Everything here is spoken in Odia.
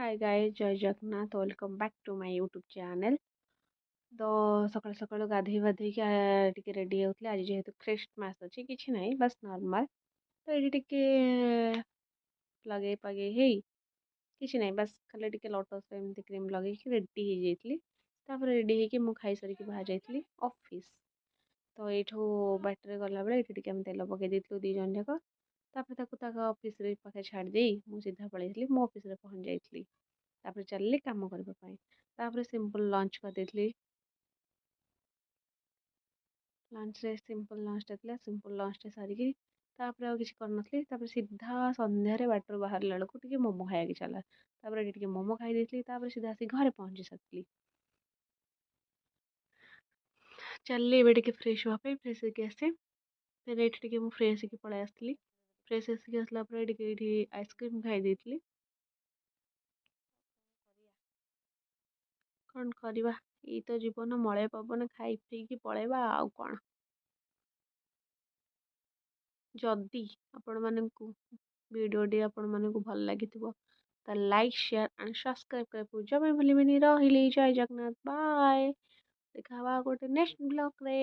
Hi guys, Jay Jagannath. Welcome back to my YouTube channel. ତ ସକାଳୁ ସକାଳୁ ଗାଧେଇ ପାଧେଇକି ଟିକେ ରେଡ଼ି ହେଉଥିଲି। ଆଜି ଯେହେତୁ ଖ୍ରୀଷ୍ଟମାସ ଅଛି, କିଛି ନାହିଁ, ବାସ୍ ନର୍ମାଲ୍। ତ ଏଇଠି ଟିକେ ଲଗେଇ ପଗେଇ ହେଇ, କିଛି ନାହିଁ, ବାସ୍ ଖାଲି ଟିକେ ଲୋଟସ୍ ଏମିତି କ୍ରିମ୍ ଲଗେଇକି ରେଡ଼ି ହେଇଯାଇଥିଲି। ତାପରେ ରେଡ଼ି ହେଇକି ମୁଁ ଖାଇସାରିକି ବାହାରି ଯାଇଥିଲି ଅଫିସ୍। ତ ଏଇଠୁ ବାଟରେ ଗଲାବେଳେ ଏଇଠି ଟିକେ ଆମେ ତେଲ ପକେଇ ଦେଇଥିଲୁ ଦୁଇ ଜଣ ଯାକ। ତାପରେ ତାକୁ ତାଙ୍କ ଅଫିସରେ ପାଖରେ ଛାଡ଼ିଦେଇ ମୁଁ ସିଧା ପଳେଇଥିଲି, ମୋ ଅଫିସରେ ପହଞ୍ଚି ଯାଇଥିଲି। ତାପରେ ଚାଲିଲି କାମ କରିବା ପାଇଁ। ତାପରେ ସିମ୍ପଲ୍ ଲଞ୍ଚ କରିଦେଇଥିଲି। ଲଞ୍ଚରେ ସିମ୍ପଲ୍ ଲଞ୍ଚଟା ଥିଲା। ସିମ୍ପଲ୍ ଲଞ୍ଚଟା ସାରିକି ତାପରେ ଆଉ କିଛି କରିନଥିଲି। ତାପରେ ସିଧା ସନ୍ଧ୍ୟାରେ ବାଟରୁ ବାହାରିଲା ବେଳକୁ ଟିକେ ମୋମୋ ଖାଇବାକୁ ଇଚ୍ଛା ହେଲା। ତାପରେ ଏଠି ଟିକେ ମୋମୋ ଖାଇ ଦେଇଥିଲି। ତାପରେ ସିଧା ଆସିକି ଘରେ ପହଞ୍ଚି ସାରିଥିଲି। ଚାଲିଲି ଏବେ ଟିକେ ଫ୍ରେଶ୍ ହେବା ପାଇଁ। ଫ୍ରେଶ୍ ହେଇକି ଆସେ। ଦେନ୍ ଏଇଠି ଟିକେ ମୁଁ ଫ୍ରେଶ୍ ହେଇକି ପଳେଇ ଆସିଥିଲି। ଫ୍ରେଶ୍ ହେଇକି ଆସିଲା ପରେ ଟିକେ ଏଇଠି ଆଇସ୍କ୍ରିମ୍ ଖାଇ ଦେଇଥିଲି। କ'ଣ କରିବା, ଏଇ ତ ଜୀବନ, ମଳୟ ପବନ, ଖାଇ ପିଇକି ପଳେଇବା ଆଉ କ'ଣ। ଯଦି ଆପଣମାନଙ୍କୁ ଭିଡ଼ିଓଟି ଆପଣମାନଙ୍କୁ ଭଲ ଲାଗିଥିବ, ତାହେଲେ ଲାଇକ୍, ସେୟାର ଆଣ୍ଡ ସବସ୍କ୍ରାଇବ୍ କରିବାକୁ ଜମା ଭୁଲିବେନି। ରହିଲି, ଜୟ ଜଗନ୍ନାଥ, ବାଏ। ଦେଖା ହେବା ଗୋଟେ ନେକ୍ସଟ ବ୍ଲଗ୍ରେ।